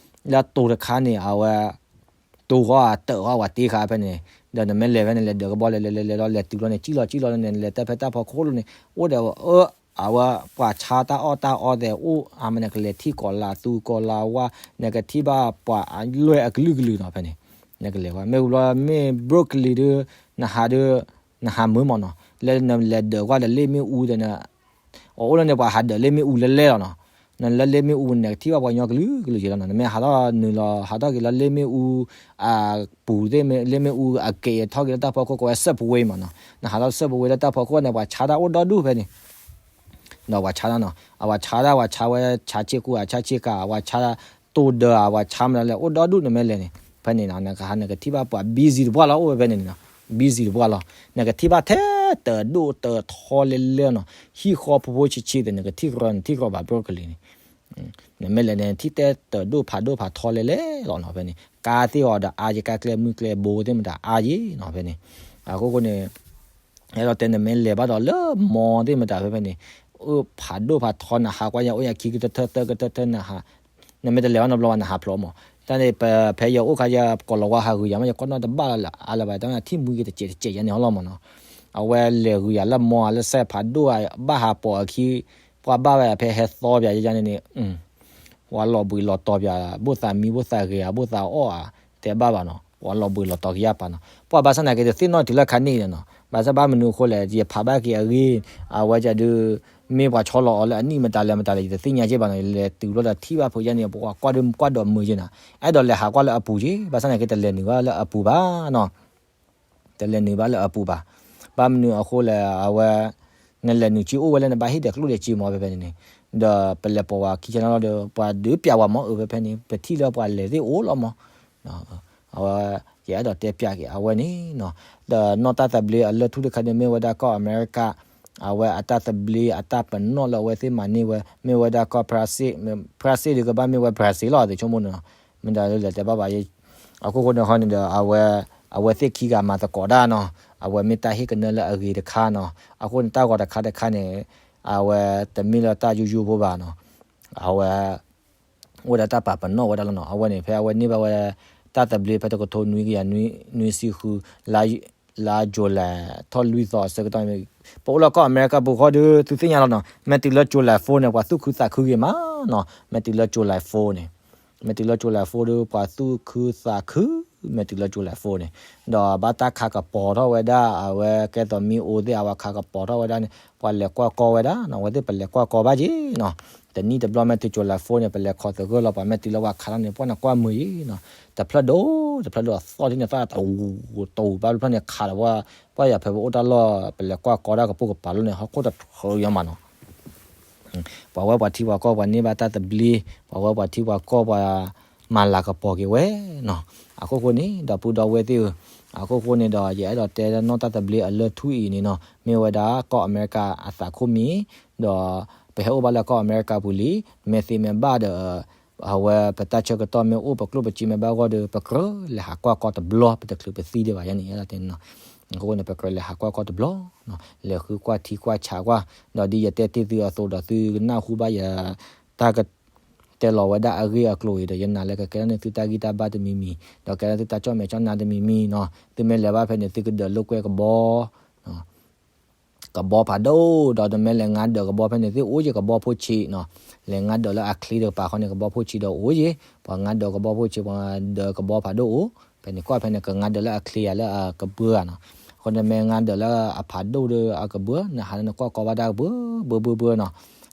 လၢတိၤတခါန့ၣ် အဝဲ တိၤဃီဧါ တၢးဃီဧါ ပှၤတ့ဃာ်ဖဲန့ၣ် ဒီးနမ့ၢ်လဲၤဖဲန့ၣ် လဲၤဒၢးကဘီလဲၤလဲၤလဲၤလဲၤလီၤ လဲၤတုၤလီၤန့ၣ် ကံၣ်လီၤကံၣ်လီၤန့ၣ် နလဲၤတၢ်ဖဲတၢ်ဖီခိၣ်လိၤန့ၣ် အိၣ်ဒီး အဝဲပှၤဆါတၢ်အီၣ်တၢ်အီသဲးအိၣ်အါမး နကလဲၤထံၣ်ကီၤလၤသူကီၤလၤဝါ နကထံၣ်ဘၣ်ပှၤအလွဲၢ်အကလုာ်ကလုာ်နီၤ ဖဲန့ၣ် နကလဲၤဝဲ မ့ၢ်ဝံၤဘျီ မ့ၢ် Brooklyn ဒုး နဟးဒုး နဟးမုာ်မးနီၤ လၢနလဲၤဒၢးကွၢ်ဒီးလ့ၣ်မ့ၣ်အူဒီး အအိၣ်လၢန့ၣ် ပှၤဟးဒၢးလ့ၣ်မ့ၣ်အူလဲၤလဲၤလီၤနီၤ နလၢလ့ၣ်မ့ၣ်အူ နကထံၣ်ဘၣ်ပှၤကညီကလုာ်ကလုာ်က့ၤလီၤနီၤ နမ့ၢ်ဟးထီၣ်နုာ်လီၤ ဟးထီၣ်က့ၤလၢလ့ၣ်မ့ၣ်အူ အပူၤသ့ၣ် လ့ၣ်မ့ၣ်အူအကဲးထီၣ်က့ၤလၢတၢ်ဖီခိၣ် ကိးဝဲ subway မးနီၤ နဟးထီၣ် subway လၢတၢ်ဖီခိၣ်န့ၣ် ပှၤဆါတၢ်အိၣ်ဒီဒူၣ်ဖဲန့ၣ် ဒီးပှၤဆါတၢ်နီၤ အဝဲဆါတၢ် ပှၤဆါဝဲ ဆါဆ့ကူ ဆါဆ့ကၤ ပှၤဆါတိၤဒၢး ပှၤဆါမနုၤလဲၣ် အိၣ်ဒီဒူၣ် နမ့ၢ်လဲၤန့ၣ် ဖဲန့ၣ်နီၤ နကဟး နကထံၣ်ဘၣ်ပှၤ busy တပှၢ်လီၤ အိၣ်ဝဲဖဲန့ၣ်နီၤ busy တပှၢ်လီၤ နကထံၣ်ဘၣ်ထဲတၢးဒိၣ်တၢးထီလဲၤလဲၤနီၤ ဟံၣ်ဃီဖိဖိဆံးဆံးသ့ၣ် နကထံၣ်ကရီ နထံၣ်ကရီဘၣ် Brooklyn န့ၣ် နမ့ၢ်လဲၤန့ၣ် ထံၣ်တဲတၢးဒိၣ်ဖးဒိၣ်ဖးထီလဲၤလဲၤလီၤနီၤ ဖဲန့ၣ် ကါသ့ၣ်အီၤဒီးအါယံၤ ကါကျဲမုၢ်ကျဲဘိသ့ၣ်မတၤအါယံၤနီၤ ဖဲန့ၣ် အဃိဃိန့ၣ် အဲၣ်ဒိးတဲနမ့ၢ်လဲၤဘၣ်ဒီးလၢမီသ့ၣ်မတၤဖဲဖဲန့ၣ် အိၣ်ဖးဒိၣ်ဖးထီ နဟးကွၢ်ယၤ အိၣ်ယၤခံကတၢၢ်တၢၢ်ကတၢၢ်တၢၢ်နဟး နမ့ၢ်တလဲၤဘၣ်နီတဘျီဘၣ် နဟးဖျိးမး တၢ်န့ၣ် ပ ဖဲယအိၣ်ခါယၤ ကိးလီၤဝါဟးဂုာ်ယၤမး ယကိးနီၢ်တဘၣ်လၢၤ အါလၢၤဘၣ် တၢ်ထံၣ်မူက့ၤတစဲးတစဲးယၤန့ၣ်ဟီလီၤမးနီၤ အဝဲလဲၤဂုာ်ယၤလၢမီဧါ လၢစဲးဖးဒိၣ်ဧါ ဘၣ်ဟးပိာ်အခံ ပှၤဘၣ်ဝဲဖဲဟဲသီပၠးယၤန့ၣ်န့ၣ် ပှၤလီၤဘှံးလီၤတီၤပၠး ဘိၣ်သးမံဘိၣ်သးဂဲၤဧါ ဘိၣ်သးအီၣ်ဧါ တဲဘၣ်ဘၣ်နီၤ ပှၤလီၤဘှံးလီၤတီၤကယၢ်ပာ်နီၤ ပှၤဘၣ်ဆၣ်နာ်က့ၤ တသ့ၣ်နီၣ်တုၤလၢခါန့ၣ်နီၤ ဘၣ်ဆၣ်ဘၣ်မနုၤအဃိလဲၣ် ယဖးဘၣ်က့ၤအဂ့ၢ် အဝဲဒၣ်ဒုး မ့ၢ်ပှၤဆီလီၤအီၤလၢအနံၣ်မတၤလဲၣ်မတၤလဲၣ် ယတသ့ၣ်ညါက့ဘၣ်နီၤ, ယလဲၤတုၤလီၤဒီးထံၣ်ဘၣ်ဖိယါန့ၣ် ပှၤကွၢ်ဒုးကွၢ်ဒီးမုာ်ယဲနီၤ, အဲၣ်ဒိးလဲၤဟးကွၢ်လၢအပူၤက့, ဘၣ်ဆၣ်န့ၣ်က့ တလဲၤနုာ်ဘၣ်လၢအပူၤဘၣ်နီၤ. တလဲၤနုာ်ဘၣ်လၢအပူၤဘၣ်. ဘၣ်မနုၤအဃိလဲၣ် အဝဲ နလဲၤနုာ်က့အိၣ်ဝဲလၢနဘၣ်ဟ့ၣ်ဒီးကျိၣ်ဒီးစ့မ့ၢ် ဖဲဖဲန့ၣ်န့ၣ်, ဒီးပလဲၤပိာ်ဝဲခံဆၢနီၤလီၤဒီး ပှၤဒုးပျးဝဲမ့ၢ်အၢ ဖဲဖဲန့ၣ် ပထံၣ်လၢပှၤလဲၤသ့ၣ်အိၣ်လီၤမ့ၢ် အဝဲ ယအဲၣ်ဒိးတဲပျးက့ၤအဝဲန့ၣ်နီၤ, ဒီးနီၢ်တၢ်သဘျ့အလၢၢ်ထူၣ်တခါန့ၣ် မ့ၢ်ဝဲဒၣ်ကီၢ်အမဲရကၤ အဝဲအတၢ်သဘျ့အတၢ်ပနီၣ်လၢအဝဲသ့ၣ်မၤန့ၢ်ဝဲ မ့ၢ်ဝဲဒၣ်ကီၢ်ဖြၣ်စ့ၣ်, ဖြၣ်စ့ၣ်ဒုးကဘၣ်မ့ၢ်ဝဲ Brazil လီၤ သုဆိကမိၣ်န့ၣ်နီၤ, မ့ၢ်ဒၣ်လၢလဲၤတဲဘၣ်ဘၣ် အခိၣ်ဃိန့ၣ်ဃီန့ၣ်ဒီး အဝဲ အဝဲသ့ၣ်ခံဂၤမၤသကိးတၢ်နီၤ, အဝဲမ့ၢ်တၢ်ဟ့ၣ်ကနၢလၢအဂ့ၤတခါနီၤ, အဃိန့ၣ်တၢ်ဂီၤတခါတခါန့ၣ် အဝဲတမ့ၢ်လၢတၢ်ယိယိဖိဘၣ်နီၤ, အဝဲ အိၣ်ဝဲဒၣ်တၢ်ပာ်ပနီၣ်ဝဲဒၣ်လီၤနီၤ, အဝဲန့ၣ် ဖဲအဝဲန့ၢ်ဘၣ်ဝဲ တၢ်သဘျ့ဖဲတကထိနွံကယၤနွံဆံဃု လါ July ထီၣ်လွံၢ်သီအဆၢကတီၢ်န့ၣ် ပအိၣ်လၢကီၢ်အမဲရကၤပူၤဃီဒီး သုသ့ၣ်ညါလီၤနီၤ, မ့ၢ်တုၤလၢ July four န့ၣ် ပှၤသူၣ်ခုသးခုဂ့ၤမးနီၤ, မ့ၢ်တုၤလၢ July four န့ၣ် မ့ၢ်တုၤလၢ July four ဒီး ပှၤသူၣ်ခုသးခု မ့ၢ်တုၤလၢ July four န့ၣ်, ဒီးဘၣ်တၢ်ခးကပီၤထီၣ်ဝဲဒၣ် အဝဲကဲသိးမ့ၢ်အိၣ်သ့ၣ် အဝဲခးကပီၤထီၣ်ဝဲဒၣ်န့ၣ် ပှၤလဲၤကွၢ်ကီဝဲဒၣ်နီၤ, အဝဲသ့ၣ်ပလဲၤကွၢ်ကီဘၣ်က့နီၤ, တနံၣ်တဘျီမ့ၢ်တုၤ July four န့ၣ် ပလဲၤခိးသဂၢၢ်လီၤ ပှၤမ့ၢ်တုၤလၢပှၤခးထီၣ်န့ၣ် ပှၤန့ၣ်ကွၢ်မုာ်အံၤနီၤ, တဖျၢၣ်ဒိၣ် တဖျၢၣ်ဒိၣ်အသီၣ်ထံန့ၣ် သၣ်တဝူတဝူဘၣ်ဖျၢၣ်န့ၣ် ခးဒီးပှၤ ပှၤယၤဖဲပအိၣ်တၢ်လီၢ် ပလဲၤကွၢ်ကီတၢ်ကပိာ်ကပၤလီၤန့ၣ် ဟီၣ်ခိၣ်တထြၢယီမးနီၤ ပှၤဝဲပှၤထံပှၤကီၢ် ပှၤန့ၢ်ဘၣ်တၢ်သဘျ့, ပှၤဝဲပှၤထံပှၤကီၢ် ပှၤမၤလၤကပီၤက့ၤဝဲနီၤ, အခိၣ်ဃိန့ၣ် ဒီပုၢ်ဒီဝဲၢ်သ့ၣ်ဧၢ, အခိၣ်ဃိန့ၣ်ဒီး ယအဲၣ်ဒိးတဲနီၢ်တၢ်သဘျ့အလၢၢ်ထူၣ်အံၤန့ၣ်နီၤ, မ့ၢ်ဝဲဒၣ်ကီၢ်အမဲရကၤအသးခိၣ်မံၤ, ဒီးပဟဲအိၣ်ဘၣ်လၢကီၢ်အမဲရကၤပူၤလံ, မ့ၢ်သ့မ့ၢ်ဘၣ်ဒီး အဝဲပတၢ်ဆၢကတီၢ်မ့ၢ်အိၣ် ပကျိၣ်ပစ့မ့ၢ်ဘၣ်ဂီၢ်ဒီး ပကြၢးလဲၤဟးကွၢ်ကီတဘျီ ပတချုးပသံဒံးဘၣ်ယါန့ၣ် ယအဲၣ်ဒိးတဲနီၤ, အဃိန့ၣ် ပကြၢးလဲၤဟးကွၢ်ကီတဘျီ, လဲၤဃုကွၢ်ထံကွၢ်ဆးကွၢ်, ဒီးဒ်ယတဲတ့ၢ်သုအသိးဒီး သုကနၢ်ဟူဘၣ်ယ တၢ်က တဲလီၤဝဲဒၣ်အဂ့ၢ်အကျိၤအံၤဒီး ယနာ်လၢကကဲထီၣ်န့ၢ်သုတၢ်ဂံၢ်တၢ်ဘါတမံၤမံၤ, ဒီးကဲထီၣ်သုတၢ်ကၠီၣ်မဲာ်ကၠီၣ်နါတမံၤမံၤနီၤ, သုမ့ၢ်လဲၤဘၣ်ဖဲန့ၣ် သုကဒၢးလိာ်ကွဲကဘီ ကဘီဖးဒိၣ်, ဒီးနမ့ၢ်လဲၤငါဒၢးကဘီဖဲန့ၣ် သ့ၣ်အိၣ်ယဲၢ်ကဘီဖိဆံးနီၤ, လဲၤငါဒၢးလၢအချ့တကပၤဃီန့ၣ် ကဘီဖိဆံးဒီးအိၣ်ယဲၢ်, ပှၤငါဒၢးကဘီဖိဆံး ပှၤဒၢးကဘီဖးဒိၣ်အိၣ်, ဖဲန့ၣ်ကွၢ်ဖဲန့ၣ် ကငါဒၢးလၢအချ့ယၤလၢအကဘၢဧါနီၤ, အဃိန့ၣ်မ့ၢ်ငါဒၢးလၢအဖးဒိၣ်ဒီးအကဘၢ နဟးလၢနကွၢ်ကီဘၣ်တၢ်ကဘၢ ဘၢဘၢဘၢနီၤ,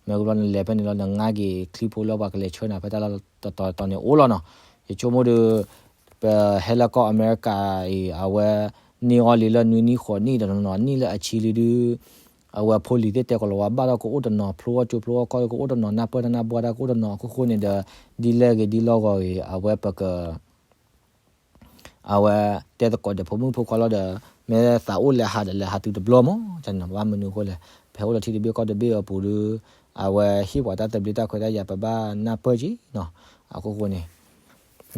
မ့ၢ်ကဘျီနလဲၤဖဲန့ၣ်လီၤ နငါက့ၤချံဖိလၢပှၤကလဲၤဆှၢနၤဖဲတၢ်လီၢ်တတီၤတတီၤန့ၣ်အိၣ်လီၤနီၤ, ယဆိကမိၣ်ဒီး ပဟဲလၢကီၢ်အမဲရကၤအံၤ အဝဲ န့ၢ်အီၤလံလၢနွံနံၣ်ဃိးနံၣ်ဒီးနီၤ နံၣ်လၢအဆံလံဒုး အဝဲဖိလံၤသ့ၣ်တဲကလီၤဝါဘၣ်ထီၣ် ကအိၣ်တနီၤဖျိအီၣ်ကၠိဖျိအီၣ်ကီၢ် ကအိၣ်တနီၤနၢ်ပၢၢ်တၢ်နၢ်ဘှါတၢ်ကအိၣ်တနီၤ အခိၣ်ဃိန့ၣ်ဒီး ဒ်လဲၣ်ဂ့ၤဒ်လီၢ်ဂီၤဂ့ၤ အဝဲပက အဝဲတဲသကိးဒီးဖိမုၣ်ဖိခွါလီၤဒီး မ့ၢ်သးအိၣ်လဲၤဟးဒီးလဲၤဟးတုၤတဘျီမး ဘၣ်မနုၤအဃိလဲၣ် ပဟဲအိၣ်လၢထံတဘ့ၣ်ကီၢ်တဘ့ၣ်အပူၤဒီး အဝဲဟ့ၣ်ပှၤတၢ်သဘျ့တၢ်ခွဲးတၢ်ယာ်ပဘၣ်နၢ်ပၢၢ်က့ၤနီၤ အခိၣ်ဃိန့ၣ်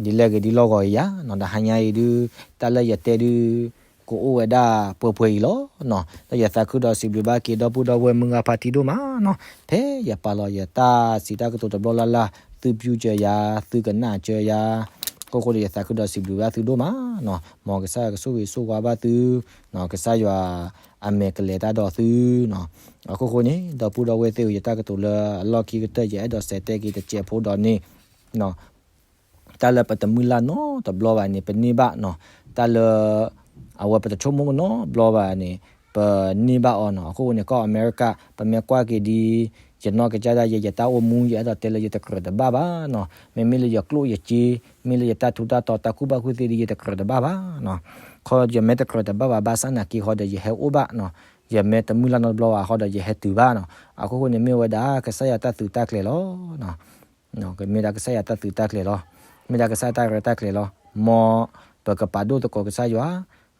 ဒ်လဲၣ်ဂ့ၤဒ်လီၢ်ဂီၤအံၤယါနီၤ တဟါညါအံၤဒုး တၢ်လၢယတဲဒုး ကအိၣ်ဝဲဒၣ်ပှဲၤပှဲၤအံၤလီၤနီၤ လၢယသးခုဒီးစံးဘျုးဘၣ်က့ၤဒီပုၢ်ဒီဝဲၢ်မုၢ်ဂၤဖါတံၢ်ဒိၣ်မးနီၤ ဖဲယပာ်လီၤယတၢ်စံးတၢ်ကတိၤတဘျီလၢ်လၢ် သုပျူၢ်စၢၤယၤ သုကနၣ်စၢၤယၤ အခိၣ်ဃိဒီးယသးခုဒီးစံးဘျုးဘၣ်သုဒိၣ်မးနီၤ မ်ကစၢ်ယွၤကဆိၣ်ဂ့ၤဆိၣ်ဝါဘၣ်သု ကစၢ်ယွၤအမဲာ်ကလဲၤတၢ်ဒီးသုနီၤ အခိၣ်ဃိန့ၣ် ဒီပုၢ်ဒီဝဲၢ်သ့ၣ်ဧၢ ယတၢ်ကတိၤလၢအလီၢ်ခံကတၢၢ် ယအဲၣ်ဒိးစဲးတဲက့ၤတစဲးဖိဒီးန့ၣ် တၢ်လၢပတမုၢ်လၢ်နီတဘျီဘၣ်န့ၣ် ပန့ၢ်ဘၣ်နီၤ တၢ်လၢ အဝဲပတဆိကမိၣ်ကနီတဘျီဘၣ်န့ၣ် ပန့ၢ်ဘၣ်အီၤနီၤ အခိၣ်ဃိန့ၣ် ကီၢ်အမဲရကၤ ပမ့ၢ်ကွၢ်က့ၤဒ် ယနီၢ်ကစၢ်ဒၣ်ယဲ ယတၢ်အိၣ်မူ ယအဲၣ်ဒိးတဲလၢယတကြၢးတဘၣ်ဘၣ်နီၤ မ့မ့ၢ်လၢယကျိၣ်ယစ့ မ့ၢ်လၢယတၢ်ထူးတၢ်တီၤ တၢ်ကူၣ်ဘၣ်ကူၣ်သ့ဒီး ယတကြၢးတဘၣ်ဘၣ်နီၤ ခီယမ့ၢ်တကြၢးတဘၣ်ဘၣ် ဘၣ်ဆၣ်နာ်က့ဃီဒီး ယဟဲအိၣ်ဘၣ်နီၤ ယမ့ၢ်တမုၢ်လၢ်နီတဘျီဘၣ်ဃီဒီး ယဟဲတုၤဘၣ်နီၤ အခိၣ်ဃိန့ၣ် မ့ၢ်ဝဲဒၣ်ကစၢ်ယွၤတၢ်သုးတၢ်ကျဲၤလီၤ မ့ၢ်ဒၣ်ကစၢ်ယွၤတၢ်သုးတၢ်ကျဲၤလီၤ မ့ၢ်ဒၣ်ကစၢ်ယွၤတၢ်ရဲၣ်တၢ်ကျဲၤလီၤ မ်ပကပာ်ဒိၣ်သကိးကစၢ်ယွၤ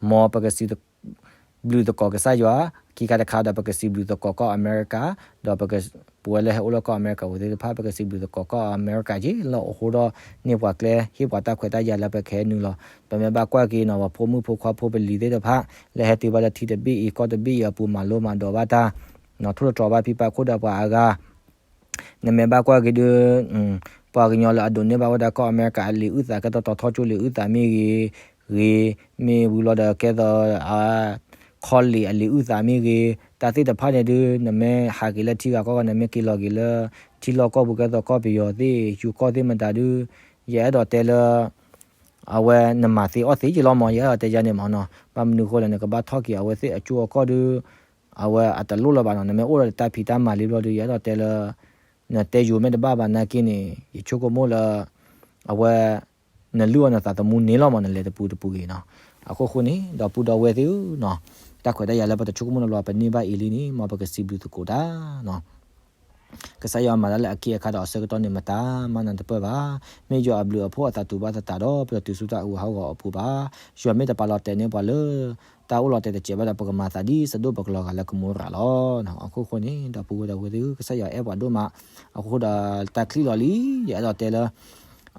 မ်ပကစံးဘျုးသကိးကစၢ်ယွၤ ခံခါတခါဒီး ပကစံးဘျုးသကိးကီၢ်အမဲရကၤ ဒီးပကပဝဲလၢဟဲအိၣ်လၢကီၢ်အမဲရကၤဝဲသ့ၣ်တဖၣ် ပကစံးဘျုးသကိးကီၢ်အမဲရကၤက့ၤ လၢအအိၣ်ဃိဒီးန့ၢ်ပှၤကျဲ ဟ့ၣ်ပှၤတၢ်ခွဲးတၢ်ယာ်လၢပကဟဲနုာ်လီၤ ပမ့ၢ်ဘၣ်ကွၢ်က့ၤနီၤ ပဖိမုၣ်ဖိခွါဖိပလံၤသ့ၣ်တဖၣ် လၢဟဲတုၤဘၣ်လၢထံတဘ့ၣ်အံၤ ကီၢ်တဘ့ၣ်အံၤအပူၤ မၤလိမၤဒိးဘၣ်တၢ် ထိၣ်သတြီၤဘၣ်ဖံးဘၣ်ခိၣ်ဒီးပှၤအဂၤ နမ့ၢ်ဘၣ်ကွၢ်က့ၤဒုး ပှၤကညီလၢအဒိးန့ၢ်ဘၣ်ဝဲဒၣ်ကီၢ်အမဲရကၤအလံာ်အုၣ်သး ကဲသိးတီၤထီကၠိလံာ်အုၣ်သးမ့ၢ်ဂ့ၤ, ဂ့ၤ, မ့ၢ်ဝံၤလီၤဒီးကဲသိး ခီလ့ၣ်အလံာ်အုၣ်သးမ့ၢ်ဂ့ၤ, တၢ်သ့ၣ်တဖၣ်န့ၣ်ဒုး နမ့ၢ်ဟးက့ၤလၢထံဂၤကီၢ်ဂၤ နမ့ၢ်က့ၤလီၤက့ၤလၢ ထံလီၢ်ကီၢ်ပူၤ ကဲသိးကီၢ်ပယီၤသ့ၣ် ယိၤကီၢ်သ့ၣ်မတၤဒုး ယအဲၣ်ဒိးတဲလၢ အဝဲနမၤသ့အီၣ်သ့က့ၤလီၤမး ယအဲၣ်ဒိးတဲယၤန့ၣ်မးနီၤ. ဘၣ်မနုၤဃိလဲၣ် နကဘၣ်ထီၣ်က့ၤအဝဲသ့ၣ်အကၠိအကီၢ်ဒီး အဝဲအတလိၣ်လၢၤဘၣ်နီၤ. နမ့ၢ်အိၣ်ဒီးတၢ်ဖံးတၢ်မၤလံဘျီဒီး ယအဲၣ်ဒိးတဲလၢ နတဲယိၤမ့ၢ်တဘၣ်ဘၣ်နာ်က့န့ၣ် ယဆိကမိၣ်လၢ အဝဲ နလုၢ်အီၣ်နသးသမူန့ၣ်လီၤမး နလဲၤတပူၤတပူၤဂ့ၤနီၤ. အခိၣ်ဃိန့ၣ် ဒီပုၢ်ဒီဝဲၢ်သ့ၣ်ဧၢနီၤ, တၢ်ခွဲးတၢ်ယာ်လၢပတဆိကမိၣ်နီတဘျီ ပန့ၢ်ဘၣ်အံၤလံန့ၣ် မ်ပကစံးဘျုးသကိးတၢ်နီၤ. ကစၢ်ယွၤမၤတၢ်လၢအက့အခါဒီးအဆၢကတီၢ်န့ၣ်မတၤမၤနၢၤတပၢၢ်ဘၣ်. မ့ၢ်ယွၤအဘျုးအဖှိၣ်အသးတူာ်ဘၣ်သတးဒီး ပတတုၤဆူတၢ်အုၣ်အဟီၣ်ဂီၤအပူၤဘၣ်. ယွၤမ့ၢ်တပာ်လီၤတဲာ်န့ၢ်ပှၤလၢ တၢ်အိၣ်လီၤတဲာ်တစဲးဘၣ်ဒီး ပကမၤသးဒ်စဒိၣ်ပကလီၤဂာ်လၢကမိၤရၤလီၤ. အခိၣ်ဃိန့ၣ် ဒီပုၢ်ဝဲၢ်ဒီဝဲၢ်သ့ၣ်ဧၢ ကစၢ်ယွၤအဲၣ်ပှၤဒိၣ်မး. အဃိဒီး တၢ်ချံၣ်လီၤလံ ယအဲၣ်ဒိးတဲလၢ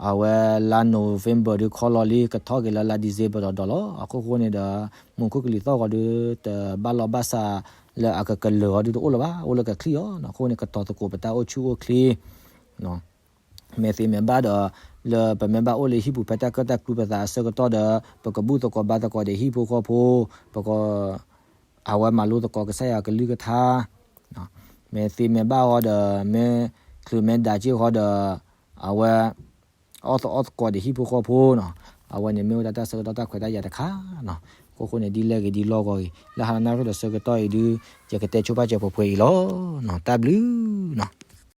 အဝဲလါ November ဒီးခီလီၤလံ ကထီၣ်က့ၤလၢလါ December ဒီးဒီးလီၤ. အခိၣ်ဃိန့ၣ်ဒီး မူခိၣ်ကလံၤသီၣ်ဂီၤဒီး တဘၣ်လီၢ်ဘၣ်စးလၢအကကလၢၤအီၤဒီးတအိၣ်လၢၤဘၣ် အိၣ်လၢကချံၣ်အီၤ. အဃိန့ၣ် ကတီၤသကိးပတၢ်အိၣ်ဆူၣ်အိၣ်ချ့ မဲာ်သ့မဲာ်ဘၣ်ဒီး လၢပမ့ၢ်ဘၣ်အိၣ်လၢဟံၣ်ပူၤဖဲတၢ်ကၢၣ်တၢ်ကျူပသးအဆၢကတီၢ်ဒီး ပကဘူၣ်သကိးဘါသကိးဒီးဟံၣ်ဖိဃီဖိ, ပက အဝဲမၤလိသကိးကစၢ်ယွၤကလုၢ်ကထါ, မဲာ်သ့မဲာ်ဘၣ်ဃီဒီး မ့ၢ်ချုးမဲာ်ဒၣ်က့ၢ်ဃီဒီး အဝဲ အီၣ်သအီၣ်သကိးဒီးဟံၣ်ဖိဃီဖိနီၤ. အဝဲန့ၣ်မ့ၢ်ဝဲဒၣ်တၢ်ဆၢကတီၢ်တၢ်ခွဲးတၢ်ယာ်တခါနီၤ. အခိၣ်ဃိန့ၣ် ဒ်လဲၣ်ဂ့ၤဒ်လဲၣ်ဂ့ၤ လၢဟါလၢနၣ်ရံၣ်ဒီးဆၢကတီၢ်အံၤဒုး ယကတဲဆိပာ်စၢၤပှဲၤပှဲၤအံၤလီၤ. တၢ်ဘျုးနီၤ.